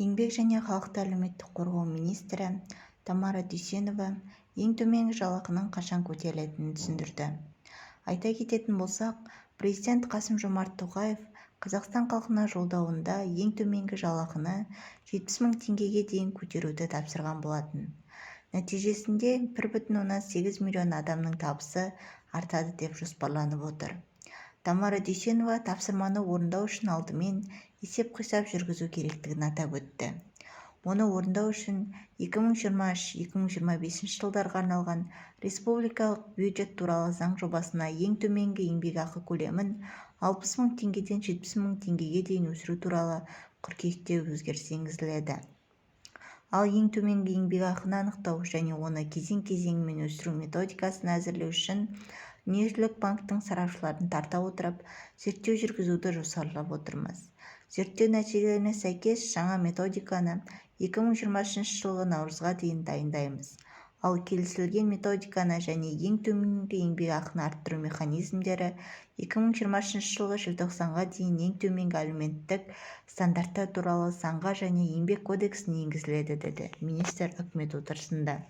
Еңбек және халықты әлеуметтік қорғау министрі Тамара Дүйсенова ең төменгі жалақының қашан көтерілетінін түсіндірді. Айта кететін болсақ, президент Қасым-Жомарт Тоқаев Қазақстан халқына Жолдауында ең төменгі жалақыны 70 мың теңгеге дейін көтеруді тапсырған болатын. Нәтижесінде 1,8 миллион адамның табысы артады деп жоспарланып отыр. Тамара Дүйсенова тапсырманы орындау үшін алдымен есеп-қисап жүргізу керектігін атап өтті. Оны орындау үшін 2023-2025 жылдарға арналған республикалық бюджет туралы заң жобасына ең төменгі еңбекақы көлемін 60 мың теңгеден 70 мың теңгеге дейін өсіру туралы қыркүйекте өзгеріс енгізіледі. Ал ең төменгі еңбекақыны анықтау және оны кезең-кезеңімен өсіру методикасын әзірлеу үшін Дүниежүзілік банктің сарапшыларын тарта отырып, зерттеу жүргізуді жоспарлап отырмыз. Зерттеу нәтижелеріне сәйкес жаңа методиканы 2023 жылғы наурызға дейін дайындаймыз. Ал келісілген методиканы және ең төменгі еңбекақыны арттыру механизмдері 2023 жылғы желтоқсанға дейін ең төменгі әлеуметтік стандарттар туралы заңға және Еңбек кодексіне енгізіледі, деді министр үкімет отырысында.